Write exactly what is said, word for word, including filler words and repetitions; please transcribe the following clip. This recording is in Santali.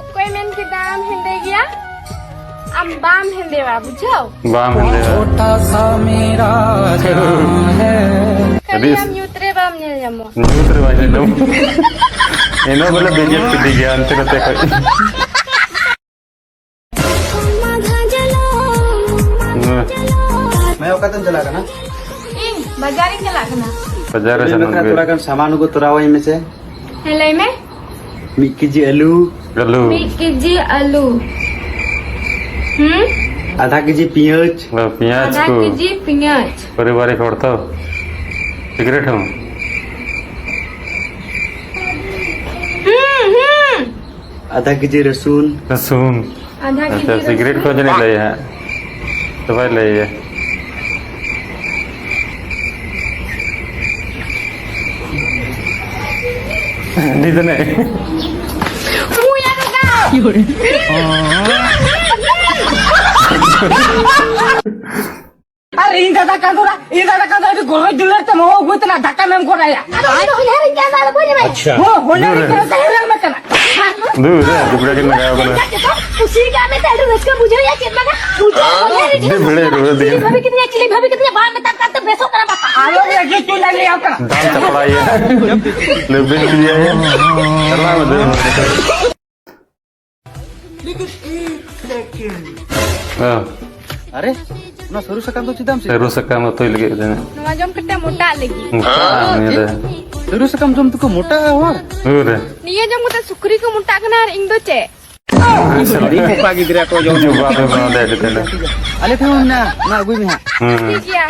ᱚᱠᱚᱭ ᱢᱮᱱ ᱠᱮᱫᱟᱢ ᱦᱮᱸᱫᱮ ᱜᱮᱭᱟ? ᱟᱢ ᱵᱟᱢ ᱦᱮᱸᱫᱮᱣᱟ, ᱵᱩᱡᱷᱟᱹᱣ? ᱵᱟᱢ ᱦᱮᱸᱫᱮᱣᱟ᱾ ᱠᱷᱟᱹᱞᱤ ᱟᱹᱰᱤ ᱟᱢ ᱧᱩᱛ ᱨᱮ ᱵᱟᱢ ᱧᱮᱞ ᱧᱟᱢᱚᱜᱼᱟ᱾ ᱧᱩᱛ ᱨᱮ ᱵᱟᱭ ᱧᱮᱞ ᱧᱟᱢᱚᱜᱼᱟ᱾ ᱮᱱᱦᱚᱸ ᱵᱚᱞᱮ ᱵᱮᱡᱮᱛ ᱠᱮᱫᱮ ᱜᱮᱭᱟ ᱦᱟᱱᱛᱮ ᱱᱟᱛᱮ ᱠᱷᱚᱡ᱾ ᱦᱮᱸ᱾ ᱢᱟᱭᱟ, ᱚᱠᱟᱛᱮᱢ ᱪᱟᱞᱟᱜ ᱠᱟᱱᱟ? ᱤᱧ ᱵᱟᱡᱟᱨᱤᱧ ᱪᱟᱞᱟᱜ ᱠᱟᱱᱟ᱾ ᱵᱟᱡᱟᱨ ᱨᱮ ᱤᱧ ᱥᱟᱢᱟᱱ ᱵᱟᱠᱷᱨᱟ ᱟᱹᱜᱩᱭ᱾ ᱛᱷᱚᱲᱟ ᱜᱟᱱ ᱥᱟᱢᱟᱱ ᱟᱹᱜᱩ ᱛᱚᱨᱟᱣᱟᱹᱧ ᱢᱮᱥᱮ᱾ ᱦᱮᱸ, ᱞᱟᱹᱭ ᱢᱮ᱾ ᱢᱤᱫ ᱠᱮᱡᱤ ᱟᱹᱞᱩ᱾ ᱟᱹᱞᱩ᱾ ᱢᱤᱫ ᱠᱮᱡᱤ ᱟᱹᱞᱩ᱾ ᱦᱩᱸ? ᱟᱫᱷᱟ ᱠᱮᱡᱤ ᱯᱮᱸᱭᱟᱡᱽ᱾ ᱚ, ᱯᱮᱸᱭᱟᱡᱽ ᱟᱫᱷᱟ ᱠᱚ᱾ ᱠᱮᱡᱤ ᱯᱮᱸᱭᱟᱡᱽ᱾ ᱯᱟᱨᱤᱵᱟᱨᱤᱠ ᱦᱚᱲ ᱛᱚ᱾ ᱥᱤᱜᱨᱮᱴ ᱦᱚᱸ᱾ ᱦᱩᱸ, ᱦᱩᱸ᱾ ᱟᱫᱷᱟ ᱠᱮᱡᱤ ᱨᱟᱹᱥᱩᱱ᱾ ᱨᱟᱹᱥᱩᱱ᱾ ᱟᱫᱷᱟ ᱟᱪᱪᱷᱟ, ᱠᱮᱡᱤ ᱥᱤᱜᱨᱮᱴ ᱨᱟᱹᱥᱩᱱ᱾ ᱠᱚ ᱡᱟᱹᱱᱤᱡ ᱞᱟᱹᱭᱟ ᱦᱟᱸᱜ᱾ ᱛᱚ ᱵᱟᱭ ᱞᱟᱹᱭᱟ᱾ ᱩᱭ, ᱟᱨ ᱤᱧ ᱫᱟᱫᱟ ᱠᱟᱱ ᱫᱚ, ᱤᱧ ᱫᱟᱫᱟ ᱠᱟᱱ ᱫᱚ ᱟᱹᱰᱤ ᱜᱚᱨᱚᱡ ᱫᱩᱞᱟᱹᱲ ᱛᱮ ᱢᱟᱢᱟ ᱟᱹᱜᱩᱭ ᱛᱮᱱᱟ ᱫᱟᱠᱟ ᱢᱮᱢ ᱜᱚᱫ ᱟᱭᱟ᱾ ᱟᱫᱚ ᱩᱱᱤ ᱫᱚ ᱦᱚᱧᱦᱟᱨᱤᱧ ᱠᱟᱱ ᱫᱚ ᱟᱞᱚ ᱠᱚ ᱧᱟᱢᱟᱭᱟ᱾ ᱟᱪᱪᱷᱟ᱾ ᱦᱚᱸ, ᱦᱚᱧᱦᱟᱨᱤᱧ ᱫᱩᱞᱟᱹᱲ᱾ ᱠᱟᱱᱟ ᱥᱮ ᱦᱚᱧᱦᱟᱨ ᱢᱮ ᱠᱟᱱᱟ᱾ ᱫᱩᱞᱟᱹᱲ, ᱫᱩᱞᱟᱹᱲ ᱜᱮ ᱞᱟᱜᱟᱣ ᱠᱟᱱᱟ᱾ ᱠᱩᱥᱤ ᱠᱟᱜ ᱢᱮ ᱛᱮ ᱟᱹᱰᱤ ᱨᱟᱹᱥᱠᱟᱹ ᱵᱩᱡᱷᱟᱹᱣ ᱭᱟ ᱪᱮᱫ ᱵᱟᱝᱟ᱾ ᱵᱩᱡᱷᱟᱹᱣ ᱦᱚᱧᱦᱟᱨᱤᱧ ᱟᱹᱰᱤ ᱵᱮᱲᱮ ᱨᱩᱣᱟᱹᱲ ᱫᱤᱭᱟ᱾ ᱪᱤᱞᱤ ᱵᱷᱟᱵᱤ ᱠᱤᱫᱤᱧᱟ, ᱪᱤᱞᱤ ᱵᱷᱟᱵᱤ ᱠᱤᱫᱤᱧᱟ, ᱵᱟᱝ ᱢᱮᱛᱟᱢ ᱠᱟᱱ ᱛᱮ ᱵᱮᱥᱚᱜ ᱠᱟᱱᱟ ᱵᱟᱯᱟ᱾ ᱟᱞᱚ ᱨᱮᱜᱮ ᱪᱩᱞ ᱞᱮ ᱞᱟᱹᱭᱟᱢ ᱠᱟᱱᱟ᱾ ᱫᱟᱢ ᱪᱟᱯᱲᱟᱭᱟ᱾ ᱞᱮᱵᱮᱞ ᱠᱮᱫᱮᱭᱟᱭᱟ᱾ ᱪᱟᱞᱟᱣ ᱢᱮ ᱫᱟᱹᱲ ᱢᱮ᱾ ᱦᱮᱸ᱾ ᱟᱨᱮ, ᱚᱱᱟ ᱥᱟᱹᱨᱩ ᱥᱟᱠᱟᱢ ᱫᱚ ᱪᱮᱫᱟᱜ ᱮᱢ ᱥᱤᱫ? ᱥᱟᱹᱨᱩ ᱥᱟᱠᱟᱢ ᱩᱛᱩᱭ ᱞᱟᱹᱜᱤᱫ ᱛᱮ᱾ ᱱᱚᱣᱟ ᱡᱚᱢ ᱠᱟᱛᱮ ᱢᱚᱴᱟᱜ ᱞᱟᱹᱜᱤᱫ᱾ ᱢᱚᱴᱟᱜ ᱟᱢ ᱤᱭᱟᱹ ᱨᱮ᱾ ᱥᱟᱹᱨᱩ ᱥᱟᱠᱟᱢ ᱡᱚᱢ ᱛᱮᱠᱚ ᱢᱚᱴᱟᱜᱼᱟ ᱦᱚᱲ? ᱦᱳᱭ ᱨᱮ᱾ ᱱᱤᱭᱟᱹ ᱡᱚᱢ ᱠᱟᱛᱮ ᱥᱩᱠᱨᱤ ᱠᱚ ᱢᱚᱴᱟᱜ ᱠᱟᱱᱟ ᱟᱨ ᱤᱧ ᱫᱚ ᱪᱮᱫ? ᱟᱹᱰᱤ ᱠᱚᱯᱟ ᱜᱤᱫᱽᱨᱟᱹ ᱠᱚ ᱡᱚᱢ ᱡᱚᱢ ᱵᱟᱯᱮ ᱮᱢᱟ ᱫᱮᱭᱟ ᱟᱹᱰᱤ ᱛᱮᱫ᱾ ᱟᱞᱮ ᱴᱷᱮᱱ ᱦᱚᱸ ᱢᱮᱱᱟᱜᱼᱟ, ᱚᱱᱟ ᱟᱹᱜᱩᱭ ᱢᱮ ᱦᱟᱸᱜ᱾ ᱦᱮᱸ᱾ ᱴᱷᱤᱠ ᱜᱮᱭᱟ᱾